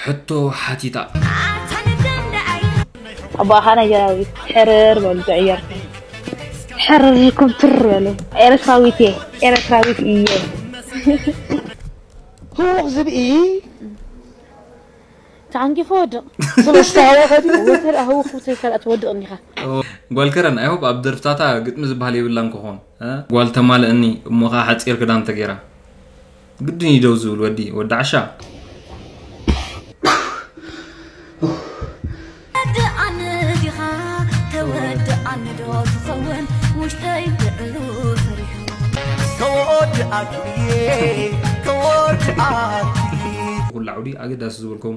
ሕቶ ሓቲታ። ኣቦኻ ናይጀራዊት ሕርር በሉ ትዕየር ሕርር ኩምትር በሉ። ኤርትራዊት እየ፣ ኤርትራዊት እየ። ህውኽ ዝብኢ ተዓንጊፎ ወድቕ ሰለስተ ሃዋኸ ድዩ? ወተር ኣህውኽ ብትከል ኣትወድቕ እንዲኻ። ጓል ከረን፣ I hope ኣብ ደርፍታታ ግጥሚ ዝበሃል የብላን ክኾን። እ? ጓል ተማልእኒ እሞ ኸዓ ሓጺር ክዳን ተገይራ። ግድን እዩ ደው ዝብል ወዲ፣ ወዲ ዓሻ። ተወድኣኒ ዲኻ ተወድኣኒ ዶ ትኸውን ውሽጠይ ብዕሉ ፈሪሑ ከወድኣኪ ከወድኣኪ ኩሉ ዓውዲ ኣገዳሲ ዝበልኩም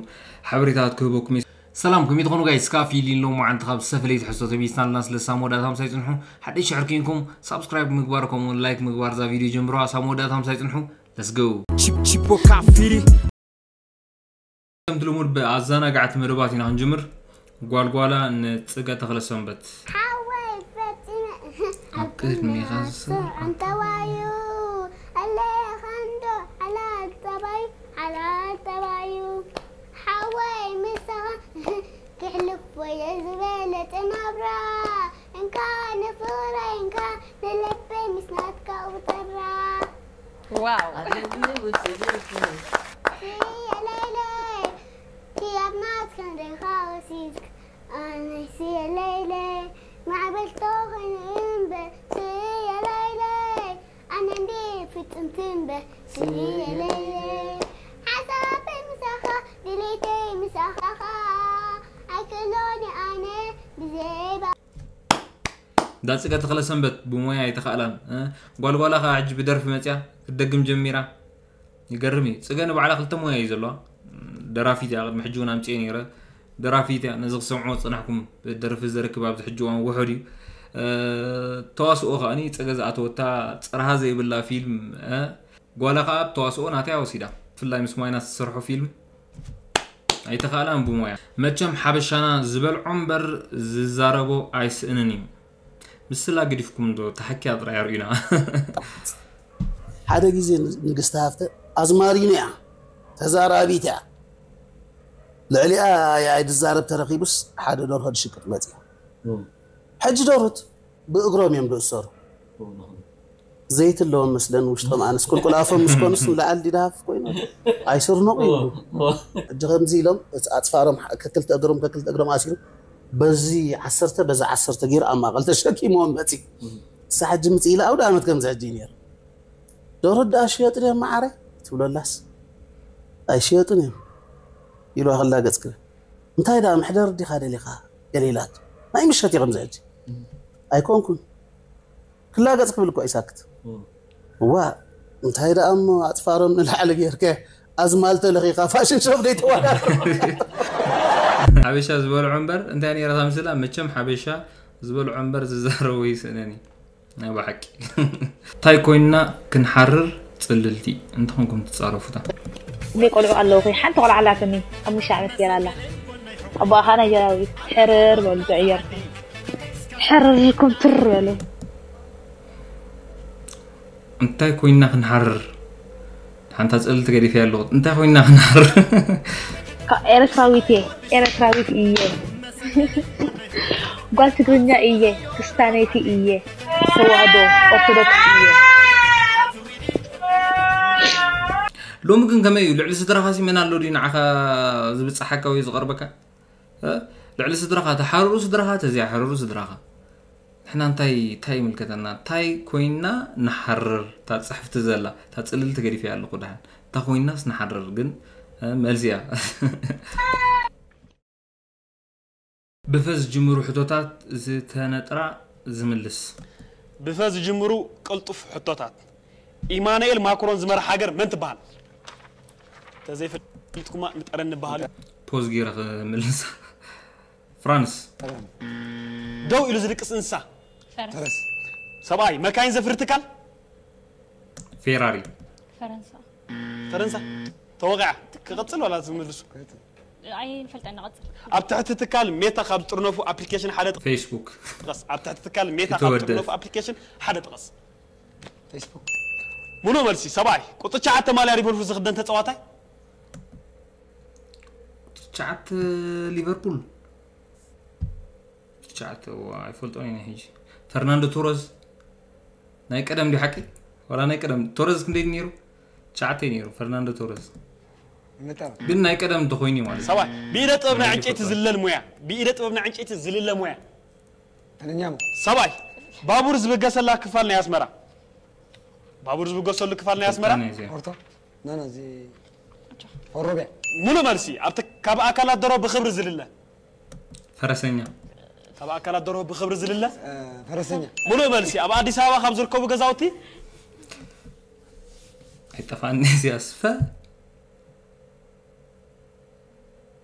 ሓበሬታት ክህበኩም እየ። ሰላም፣ ከመይ ትኾኑ ጋይስ? ካፊ ሊን ሎማዓንቲ ካብ ሰፈለይቲ ሕሶ ተቢስና ኣለና። ስለ ሳብ መወዳእታ ምሳይ ጽንሑ። ሓደሽ ሽሕር ኮይንኩም ሳብስክራይብ ምግባር ከምኡውን ላይክ ምግባር እዛ ቪድዮ ጀምሩዋ። ሳብ መወዳእታ ምሳይ ጽንሑ። Let's go። Chip- Chipo Cafiri. ከምቲ ልሙድ ብኣዘናጋዕቲ መደባት ኢና ክንጅምር። ጓልጓላ ንጽገ ተኽለ ሰንበት። ሓወይ ፈጺመ ኣብ ቅድሚኻ ዝስራዕ ኣንተዋዩ ኣለኻንዶ ሓላል ጠባዩ ሓላል ጠባዩ ሓወይ ምሳኻ ክሕልፍ ወየ ዝበለጸ ናብራ እንካ ንፍቕረይ እንካ ንልበይ ምስ ናትካ ቁጠራ ዋው ስየለይለ ክያብ ናትካ ንደኻ ወሲድክ ኣነ ስየለይለ ማዕበል ተኾይኑ እምበር ስየለይለ ኣነ እንዲ ፍጽምቲ እምበር ስየለይለ ሓሳበይ ምሳኻ ድሌተይ ምሳኻኻ ኣይክእሎን ኣነ ብዘይባ እንዳ ጽገ ተኽለ ሰንበት ብሞያ ኣይተኻእላን። እ? ጓልጓላ ኸዓ ሕጂ ብደርፊ መጽያ ክትደግም ጀሚራ። ይገርም እዩ። ጽገ ንባዕላ ክልተ ሞያ እዩ ዘለዋ። ደራፊት እያ፣ ቅድሚ ሕጂ እውን ኣምጽኤ ነይረ። ደራፊት እያ፣ ነዚ ክሰምዖ ዝጸናሕኩም ደርፊ ዘርክብ ኣብዚ ሕጂ እዋን ውሑድ እዩ። እ፣ ተዋስኦ ከኣኒ ጽገ ዝኣተወታ ጽርሃ ዘይብላ ፊልም፣ እ፣ ጓላ ከኣ ኣብ ተዋስኦ ናተያ ወሲዳ። ብፍላይ ምስ ማይናስ ዝሰርሖ ፊልም ኣይተኻእላን ብሞያ። መቸም ሓበሻና ዝበልዖ እምበር ዝዛረቦ ኣይስእንን እዩ። ምስላ ገዲፍኩም ዶ ተሓኪያ ጥራይ ኣርእዩና። ሓደ ግዜ ንግስቲ ሃፍተ ኣዝማሪኖ እያ፣ ተዛራቢት እያ። ልዕሊኣ ኣይ ድዛረብ ተረኺቡስ ሓደ ደርሆ ድሽቅጥ መፅያ። ሕጂ ደርሁት ብእግሮም እዮም ዝእሰሩ። ዘይቲ ኣለዎም መስለን ውሽጦም ኣነስ ቁልቁል ኣፎም ምስ ኮኑስ ንላዕሊ ዲዳሃፍ ኮይኑ ኣይስርነቑ ይብሉ። ሕጂ ከምዚ ኢሎም እቲ ኣፅፋሮም ከክልተ እግሮም ከክልተ እግሮም ኣሲሩ በዚ ዓሰርተ በዚ ዓሰርተ ገይሩ ኣብ ማእኸል ተሸኪሞም መፂ። እሳ ሕጂ ምፂ ኢላ ኣውደ ኣመት ከምዚ ሕጂ እዩ ነይሩ። ደርሁት ደኣ ሽየጡ ድዮም መዓረ ትብለላስ ኣይሽየጡን እዮም ኢልዋ ክላገፅ ክብል እንታይ ደኣ መሕደር ዲኻ ደሊኻ ገለ ኢላቶ ናይ ምሸት እዩ ከምዚ ሕጂ ኣይኮንኩን ክላገፅ ክብል እኮ ይሳክት ዋ እንታይ ደኣ እሞ ኣፅፋሮም ንላዕሊ ጌርካ ኣዝማልቶ ለኺኻ ፋሽን ሾፕ ደይተዋዳድር ሓበሻ ዝበልዖ እምበር እንታይ ነይራ እታ ምስላ መቸም ሓበሻ ዝበልዖ እምበር ዝዛረቦ ይስእነኒ ናይ ብሓቂ እንታይ ኮይንና ክንሓርር ፅልልቲ እንተኾንኩም ትፃረፉታ እኔ ቆልዑ ኣለውኺ ሓንቲ ቆልዓ ኣላትኒ ሓሙሽተ ዓመት ገይራ ኣላ ኣቦኣ ከዓ ናይጀራዊ ሕርር በሉ ትዕየር ሕርር ኩምትር በሉ እንታይ ኮይንና ክንሓርር ሓንታ ፅልልቲ ገዲፈ ኣለኹ እንታይ ኮይንና ክንሓርር ኤርትራዊት እየ ኤርትራዊት እየ ጓል ትግርኛ እየ ክስታነይቲ እየ ተዋህዶ ኦርቶዶክስ እየ ሎሚ ግን ከመይ እዩ ልዕሊ ስድራኻ ሲመን ኣሎ ድዩ ንዓኻ ዝብፅሓካ ወይ ዝቐርበካ ልዕሊ ስድራኻ ተሓርሩ ስድራኻ ተዘይሓርሩ ስድራኻ ንሕና እንታይ እንታይ ይምልከተና እንታይ ኮይንና ንሓርር እታ ፅሕፍቲ ዘላ እታ ፅልልቲ ገዲፈያ ኣለኹ ድሓን እንታይ ኮይንናስ ንሓርር ግን መልሲ እያ ብፈ ዝጅምሩ ሕቶታት ዝተነጥራ ዝምልስ። ብፈ ዝጅምሩ ቅልጡፍ ሕቶታት። ኢማኑኤል ማክሮን ዝመርሓ ሃገር መን ትበሃል? ተዘይፈሊጥኩማ ንጠረኒ በሃል እዩ። ፖዝ ገይረ ክምልሳ። ፍራንስ። ደው ኢሉ ዝድቅስ እንስሳ። ሰብኣይ። መካይን ዘፍሪ ትካል። ፌራሪ። ፈረንሳ። ፈረንሳ። ተወቂዓ። ክቐፅል ዋላ ዝምልሱ። ኣይንፈልጠን ንቐፅል ኣብ ትሕቲ ትካል ሜታ ካብ ዝጥርነፉ ኣፕሊኬሽን ሓደ ፌስቡክ ጥቀስ ኣብ ትሕቲ ትካል ሜታ ካብ ዝጥርነፉ ኣፕሊኬሽን ሓደ ጥቀስ ፌስቡክ ሙሉእ መልሲ ሰብኣይ ቁፅሪ ትሽዓተ ማልያ ሊቨርፑል ዝኽደን ተፃዋታይ ትሽዓተ ሊቨርፑል። ትሽዓተ፣ ዋ፣ ኣይፈልጦን እየ ናይ ሕጂ። ፈርናንዶ ቶረዝ ናይ ቀደም ድዩ ሓቂ? ዋላ ናይ ቀደም ቶረዝ ክንደይ ነይሩ? ትሽዓተ ነይሩ ፈርናንዶ ቶረዝ። መጣ ግን ናይ ቀደም እንተኾይኑ እዩ ማለት እዩ። ሰብኣይ ብኢደ ጥበብ ናይ ዕንጨይቲ ዝልለል ሙያ። ብኢደ ጥበብ ናይ ዕንጨይቲ ዝልለ ሙያ። ተነኛሙ ሰብኣይ ባቡር ዝብገሰላ ክፋል ናይ ኣስመራ። ባቡር ዝብገሰሉ ክፋል ናይ ኣስመራ። ስልጣን እዩ እዚኣ። ኦርቶ ናና እዚ ኦሮቢያ ሙሉ መልሲ። ኣብቲ ካብ ኣካላት ደሮ ብክብሪ ዝልለ። ፈረሰኛ። ካብ ኣካላት ደሮ ብክብሪ ዝልለ። ፈረሰኛ ሙሉ መልሲ። ኣብ ኣዲስ ኣበባ ካብ ዝርከቡ ገዛውቲ። ኣይጠፋኒ እዚኣ ስፈ።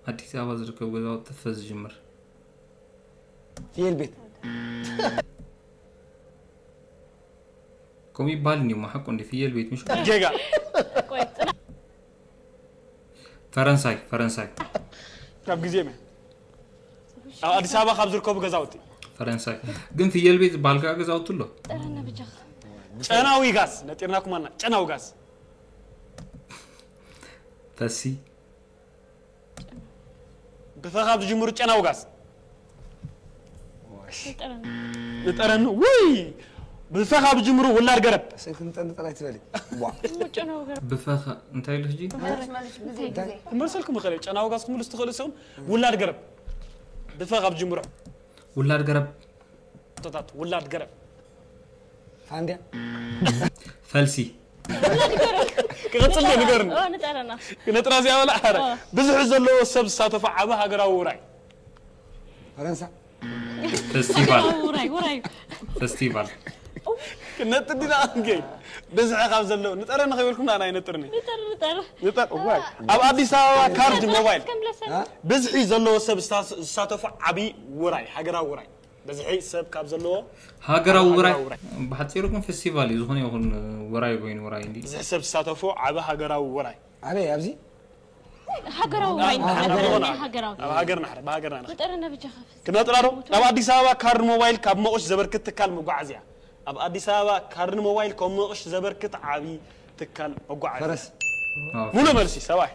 ኣዲስ ኣበባ ዝርከቡ ገዛውቲ ፈ ዝጅምር። ፍየል ቤት ከምኡ ይባል እንዲሞ ሓቁ እንዲ ፍየል ቤት ምሽ። ጌጋ። ፈረንሳይ ፈረንሳይ። ካብ ግዜ መ ኣብ ኣዲስ ኣበባ ካብ ዝርከቡ ገዛውቲ። ፈረንሳይ። ግን ፍየል ቤት ዝበሃል ከዓ ገዛውቲ ኣሎ። ጨናዊ ጋዝ ነጢርናኩም ኣና። ጨናዊ ጋዝ ፈሲ። ብፈ ካብ ዝጅምሩ ጨናዊ ጋዝ። ንጠረኒ ውይ። ብፈ ካብ ዝጅምሩ ውላድ ገረብ። ስልክ ንጠን ጥራይ ትበሊ ዋ ብፈ ከ እንታይ ኢሉ ሕጂ? ክመልሰልኩም ይኽእል እየ። ጨናዊ ጋዝ ክትምልሱ ትኽእሉ ሲኹም። ውላድ ገረብ። ብፈ ካብ ዝጅምሩ ውላድ ገረብ። ቶታት ውላድ ገረብ። ፋንድያ ፈልሲ። ክቕፅል ዶ ንገርኒ። ንጠረና ነጥራ እዚኣ በላ ኣረ ብዙሕ ዘለዎ ሰብ ዝሳተፎ ዓቢ ሃገራዊ ውራይ። ፈረንሳ ፌስቲቫል። ውራይ ውራይ ፌስቲቫል። ክነጥር ዲና እንገይ ብዝሒ ካብ ዘለዎ ንጠረ ንኸይበልኩም ንኣና ይነጥርኒ። ንጠር ንጠር ንጠር እዋይ ኣብ ኣዲስ ኣበባ ካርድ ሞባይል ከምለሰ ብዝሒ ዘለዎ ሰብ ዝሳተፎ ዓቢ ውራይ ሃገራዊ ውራይ። ብዝሒ ሰብ ካብ ዘለዎ ሃገራዊ ውራይ ሃገራዊ ውራይ። ብሓፂሩ ግን ፌስቲቫል እዩ። ዝኾነ ይኹን ውራይ ኮይኑ ውራይ እንዲ ብዝሒ ሰብ ዝሳተፎ ዓቢ ሃገራዊ ውራይ። ኣበይ ኣብዚ ሃገራዊ ውራይ ሃገራዊ ሃገራዊ ውራይ። ሃገራዊ ኣብ ሃገርና ሕረ ብሃገርና ንኸ ንጠር ነብጃ ከፍት ክነጥራ ዶ ናብ ኣዲስ ኣበባ ካርድ ሞባይል ካብ መቑሽ ዘበርክት ትካል መጓዓዝያ። ኣብ ኣዲስ ኣበባ ካርድ ሞባይል ካብ መቑሽ ዘበርክት ዓቢ ትካል መጓዓዝያ። ፈረስ ሙሉ መልሲ ሰብኣይ።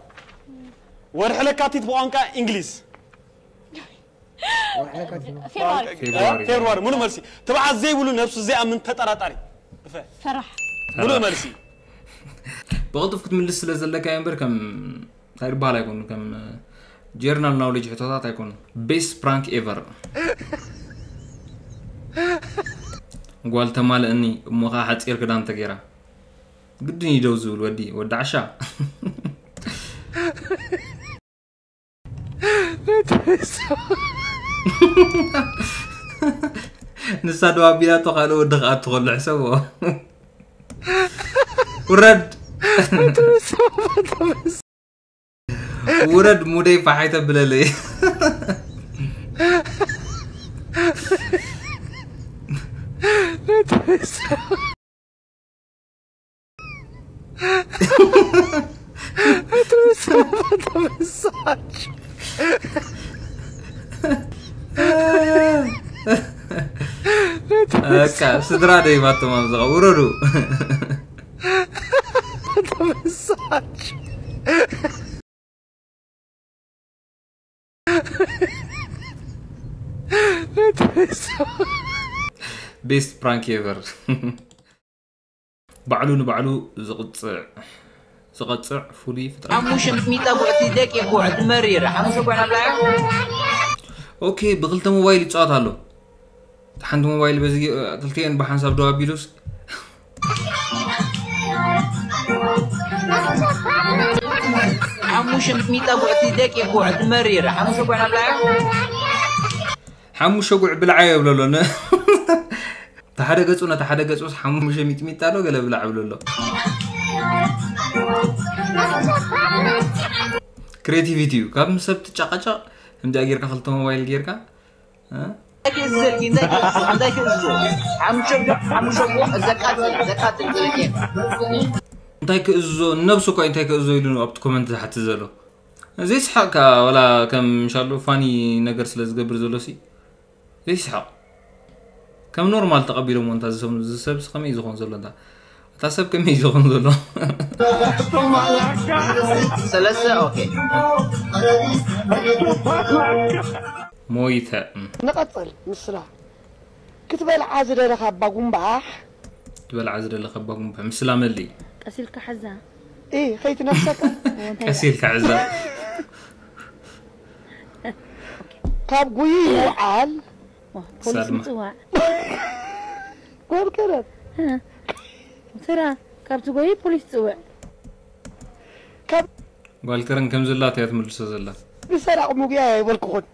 ወርሒ ለካቲት ብቋንቋ እንግሊዝ። ወርሒ ለካቲት ፌብሩዋሪ ፌብሩዋሪ። ፌብሩዋሪ ሙሉ መልሲ። ትብዓት ዘይብሉ ነብሱ ዘይኣምን ተጠራጣሪ። ፈራሕ ሙሉ መልሲ። ብቕልጡፍ ክትምልስ ስለ ዘለካ እዩ እምበር ከም እንታይ ይበሃል ኣይኮኑ ከም ጀርናል ናውሌጅ ሕቶታት ኣይኮኑ። ቤስት ፕራንክ ኤቨር። ጓል ተማልእኒ እሞ ከዓ ሓፂር ክዳን ተገይራ ግድን እዩ ደው ዝብል ወዲ ወዲ ዓሻ። ንሳ ደው ኣቢላቶ ካልእ ወዲ ክኣቱ ከሎ ሕሰቦ። ውረድ ውረድ ሙደይ ፋሓይ ተብለለይ። በቃ ስድራ ደይባቶም ኣብዝኻ ውረዱ። ቤስት ፕራንክ ኤቨር። ባዕሉ ንባዕሉ ዝቕጽዕ ዝቐጽዕ ፍሉይ ፍጥረት። ሓሙሽተ ሚጣ ጉዕቲ ደቂቅ ጉዕቲ መሪር ሓሙሽተ ጉዕ ናብላያ። ኦኬ ብክልተ ሞባይል ይጻወት ኣሎ። ሓንቲ ሞባይል በዚ ክልቲኤን ብሓንሳብ ደው ኣቢሉስ ሓሙሽተ ሚጣ ጉዕቲ ደቂቅ ጉዕቲ መሪር ሓሙሽተ ጉዕ ናብላያ። ሓሙሽተ ጉዕ ብልዓዮ ይብለሎ። ን- ተሓደ ገጹ ነታ ሓደ ገጹስ ሓሙሽተ ሚጥሚጣ ኣሎ ገለ ብላዕ ብለሎ። ክሬቲቪቲ እዩ። ካብ ምስ ሰብ ትጫቃጫቅ ከምዚኣ ጌርካ ክልተ ሞባይል ጌርካ እ? እንታይ ክእዝዘልኪ እንታይ ክእዝዞ እንታይ ክእዝዞ ሓሙሽተ ጉዕ ሓሙሽተ ጉዕ ዘቃጥል ዘቃጥል ዘቃጥል። እንታይ ክእዝዞ ነብሱ እኳ እንታይ ክእዝዞ ኢሉ ኣብቲ ኮመንት ዝሓትት ዘሎ። ዘይስሓቅ ከኣ ወላ ከም ምሻሉ ፋኒ ነገር ስለ ዝገብር ዘሎ ሲ ዘይስሓቅ። ከም ኖርማል ተቐቢሎሞ እንታ ዝሰብ ዝሰብ ከመይ ዝኾን ዘሎ እንታ እታ ሰብ ከመይ ዝኾን ዘሎ። ሰለስተ ኦኬ። ሞይተ። ንቐጽል። ምስላ ክትበልዓ ዝደለኻ ኣባ ጉንባሕ። ትበልዓ ዝደለኻ ኣባ ጉንባሕ ምስላ መሊ። ቀሲልካ ሓዛ። ኢ ኸይትነፍሰካ። ቀሲልካ ዕዛ። ካብ ጉይ ይውዓል። ፖሊስ ምፅዋዕ። ጓል ከረን። ስራ ካብ ትጎይ ፖሊስ ትፅውዕ። ካብ ጓል ከረን ከም ዘላት እያ ትምልሶ ዘላ። ብሰራቕ ምጉያ ኣይበልኩኹን።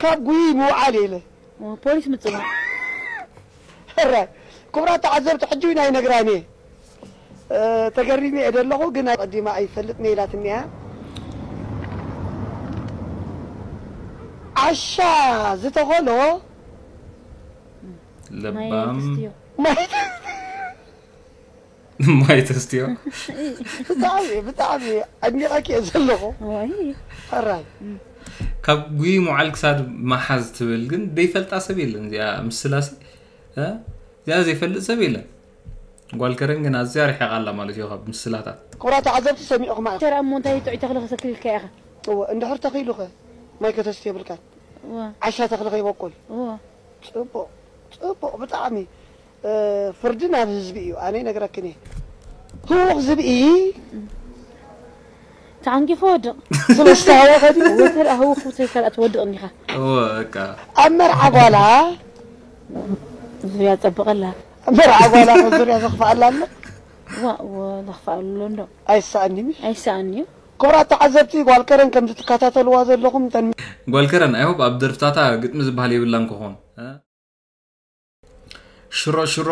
ካብ ጉይ ምውዓል ኢለ። ፖሊስ ምፅዋዕ። ሕራይ ክቡራት ተዓዘብቲ ሕጂ እውን ኣይነግራን እየ። ተገሪመ እየ ደለኹ ግን ቀዲማ ኣይፈልጥን ኢላትኒ እያ። ዓሻ ዝተኸሎ ለባም ማይ ማይ ተስትዮ። ብጣዕሚ ብጣዕሚ ኣድኒቐኪ እየ ዘለኹ። ሕራይ ካብ ጉይ መዓል ክሳድ መሓዝ ትብል ግን ዘይፈልጣ ሰብ የለን። እዚኣ ምስላሲ እዚኣ ዘይፈልጥ ሰብ የለን። ጓል ከረን ግን ኣዝያ ርሒቓ ኣላ ማለት እዩ ካብ ምስላታት። ክቡራት ተዓዘብቲ ሰሚዕኹም ማለት ተራ እሞ እንታይ ጥዑይ ተኽሊ ክሰክልልካ ኢኻ? እወ እንድሕር ተኺሉ ኸ ማይ ከተስቲ የብልካን። እወ ዓሻ ተኽሊ ከይበቁል። እወ ጽቡቕ ጽቡቕ ብጣዕሚ እ፣ ፍርዲ ናብ ህዝቢ እዩ ኣነ ይነግረክን እየ። ህውኽ ዝብኢ ተዓንጊፉ ወድቕ። ስለ ዝተሃወኸ ድዩ? ወተር ኣህውኹ ተይከልኣ ትወድቕ እንዲኻ። እወ በቃ ኣብ መርዓ ጓላ ዙርያ ጸብቐላ። መርዓ ጓላ ዙርያ ዘኽፍኣላ ኣሎ። ዋ እወ ዘኽፍኣሉ ኣሎ እንዶ። ኣይሰኣኒ ምሽ ኣይሰኣኒ እዩ። ኮራት ተዓዘብቲ ጓል ከረን ከም ዝትከታተልዋ ዘለኹም ተን ጓል ከረን ኣይሆፕ ኣብ ደርፍታታ ግጥሚ ዝበሃል የብላን ክኾን እ? ሽሮ ሽሮ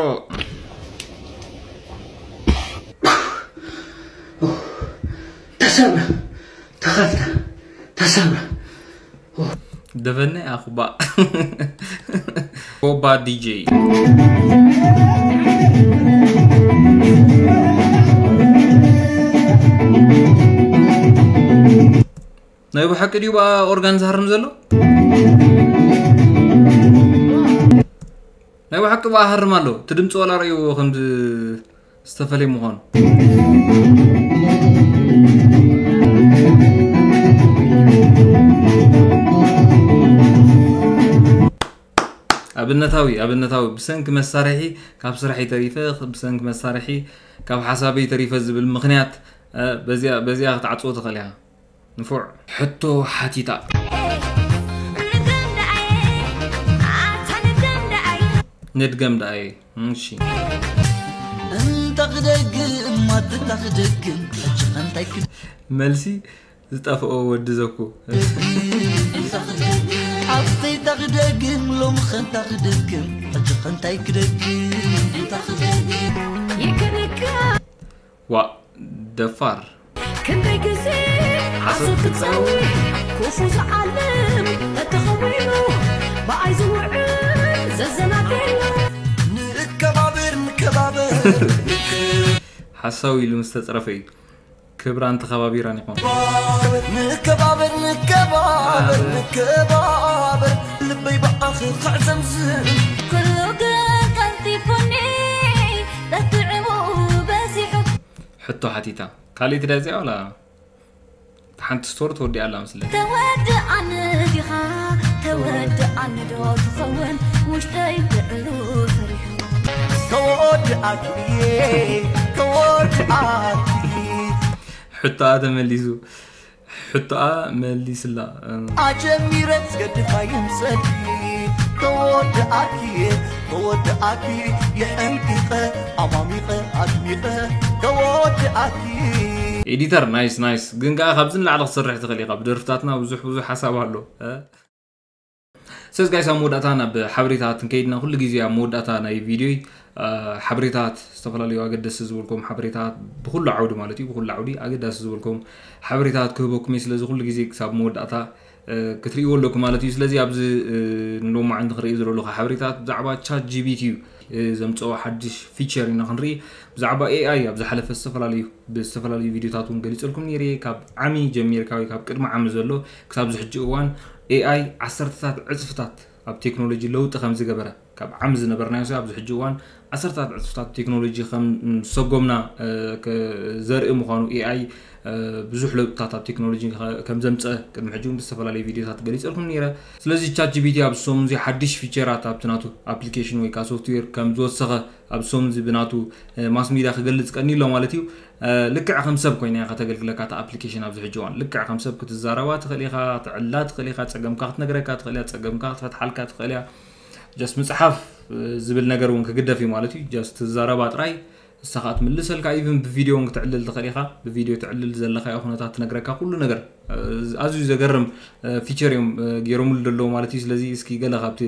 ተሰብረ ተኸፍተ ተሰብረ ደፈነ ኣኹባ ኮባ ዲጄ ናይ ብሓቂ ድዩ ብኣ ኦርጋን ዝሃርም ዘሎ ናይ ብሓቂ ብኣ ሃርም ኣሎ እቲ ድምፂ ዋላ ረእይዎ ከም ዝተፈለየ ምዃኑ ኣብነታዊ ኣብነታዊ ብሰንኪ መሳርሒ ካብ ስራሕ ይተሪፈ ብሰንኪ መሳርሒ ካብ ሓሳበይ ተሪፈ ዝብል ምኽንያት በዚኣ ክትዓፅዎ ትኽእል ኢኻ ንፉዕ ሕቶ ሓቲታ ንድገም ደኣየ እሺ እንታ ክደግም ኣትታ ክደግም ሕጂ ከንታይ ክድ መልሲ ዝጠፍኦ ወዲ ዘኩ ኣብተይታ ክደግም ሎም ኸንታ ክደግም ሕጂ ኸንታይ ክደግም እንታ ክደግም ይክንካ ዋ ደፋር ክንደይ ግዜ ሓሶት ክጻዊ ክፉ ዝዓልም ተተኸዊኑ ብኣይ ዝውዕል ዘዘናግዕ ንከባበር ንከባበር ሓሳዊ ኢሉ ምስ ተጽረፈ እዩ ክብራን ተኸባቢራን ይኾን ንከባበር ንከባበር ንከባበር ልበይ ብኣኺ ክዕዘምዝም ኩሉ ግን ቀልጢፉኒ በትዕሙ በዚሑ ሕቶ ሓቲታ ካልእ ትዳዚያ ዋላ ሓንቲ ስቶሪ ተወዲኣ ኣላ መስለኒ ተወድኣኒ ዲኻ ተወድኣኒ ዶ ትኸውን ውሽጠይ ብዕሉ ፈሪሑ ተወድኣኪ ተወድኣኪ ሕቶኣ ተመሊሱ ሕቶኣ መሊስላ ኣጀሚረ ዝገድፋ ይምሰል ተወድኣኪ ተወድኣኪ የሐንቂቐ ኣማሚቐ ኣድሚቐ ተወድኣኪ ኤዲተር ናይስ ናይስ ግን ከዓ ካብዚ ንላዕሊ ክትሰርሕ ትኽእል ኢኻ ብደርፍታትና ብዙሕ ብዙሕ ሓሳብ ኣሎ ሰስ ጋይስ ኣብ መወዳእታ ናብ ሓበሬታት እንከይድና ኩሉ ግዜ ኣብ መወዳእታ ናይ ቪድዮይ ሓበሬታት ዝተፈላለዩ ኣገደስቲ ዝበልኩም ሓበሬታት ብኩሉ ዓውዲ ማለት እዩ ብኩሉ ዓውዲ ኣገዳሲ ዝበልኩም ሓበሬታት ክህበኩም እየ ስለዚ ኩሉ ግዜ ክሳብ መወዳእታ ክትርእይዎ ኣለኩም ማለት እዩ ስለዚ ኣብዚ ንሎማዓንቲ ክርኢ ዝለለኹ ሓበሬታት ብዛዕባ ቻት ጂቢቲ እዩ ዘምፅኦ ሓድሽ ፊቸር ኢና ክንርኢ ብዛዕባ ኤኣይ ኣብ ዝሓለፈ ዝተፈላለዩ ብዝተፈላለዩ ቪድዮታት እውን ገሊፀልኩም ነይረ ካብ ዓሚ ጀሚርካ ወይ ካብ ቅድሚ ዓሚ ዘሎ ክሳብ ዝሕጂ እዋን ኤኣይ ዓሰርተታት ዕፅፍታት ኣብ ቴክኖሎጂ ለውጢ ከም ዝገበረ ካብ ዓም ዝነበርናዮ ሲ ኣብዚ ሕጂ እዋን ዓሰርታት ዕፅፍታት ቴክኖሎጂ ከም ሰጎምና ዘርኢ ምኳኑ፣ ኤኣይ ብዙሕ ለውጥታት ኣብ ቴክኖሎጂ ከም ዘምፀ ቅድሚ ሕጂ እውን ብዝተፈላለዩ ቪዲዮታት ገሊፀልኩም ነይረ። ስለዚ ቻት ጂቢቲ ኣብ ሰሙን እዚ ሓድሽ ፊቸራት ኣብቲ ናቱ ኣፕሊኬሽን ወይ ከዓ ሶፍትዌር ከም ዝወሰኸ ኣብ ሰሙን እዚ ብናቱ ማስ ሚድያ ክገልፅ ቀኒ ኣሎ ማለት እዩ። ልክዕ ከም ሰብ ኮይና እያ ከተገልግለካ እታ ኣፕሊኬሽን ኣብዚ ሕጂ እዋን። ልክዕ ከም ሰብ ክትዛረባ ትኽእል ኢኻ፣ ትዕላ ትኽእል ኢኻ፣ ፀገምካ ክትነግረካ ትኽእል እያ፣ ፀገምካ ክትፈትሓልካ ትኽእል እያ። ጀስት ምፅሓፍ ዝብል ነገር እውን ክግደፍ እዩ ማለት እዩ። ጀስት ትዛረባ ጥራይ እሳ ከዓ ትምልሰልካ። ኢቭን ብቪዲዮ እውን ክትዕልል ትኽእል ኢኻ። ብቪዲዮ ትዕልል ዘለኻዮ ኩነታት ትነግረካ ኩሉ ነገር። ኣዝዩ ዘገርም ፊቸር እዮም ገይሮምሉ ዘለዉ ማለት እዩ። ስለዚ እስኪ ገለ ካብቲ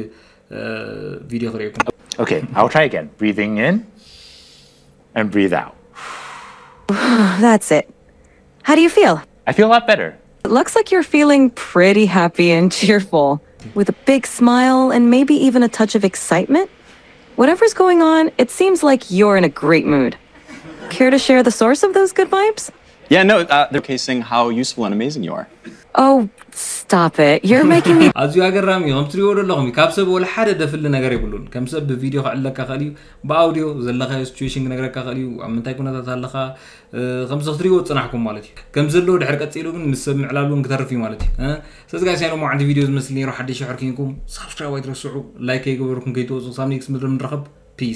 ቪዲዮ ክርእየኩም። Okay, I'll try again. Breathing in and breathe out. That's it. How do you feel? I feel a lot better. It looks like you're feeling pretty happy and cheerful. With a big smile and maybe even a touch of excitement. Whatever's going on, it seems like you're in a great mood. Care to share the source of those good vibes? Yeah, no, uh, they're showcasing how useful and amazing you are. Oh, stop it. You're making me. ኣዝዩ ኣገራሚ እዩ። ከም ትሪእዎ ዘለኹም እዩ። ካብ ሰብ ወላ ሓደ ደፍሊ ነገር የብሉን። ከም ሰብ ብቪዲዮ ክዕለካ ክእል እዩ፣ ብኣውዲዮ ዘለኻዮ ሲቹዌሽን ክነግረካ ክእል እዩ። ኣብ ምንታይ ኩነታት ኣለኻ፣ ከምዚ ክትሪእዎ ዝፅናሕኩም ማለት እዩ። ከም ዘለዎ ድሕሪ ቀፂሉ ግን ምስ ሰብ ምዕላል እውን ክተርፍ እዩ ማለት እዩ። ስለዚ ጋይስ፣ ናይ ሎማዓንቲ ቪዲዮ ዝመስል ነይሩ። ሓደሽ ሕር ኪንኩም ሳብስክራይብ ኣይትረስዑ፣ ላይክ ከይገበርኩም ከይትወፁ። ክሳብ ኔክስት ምድሪ ንረኸብ። ፒስ።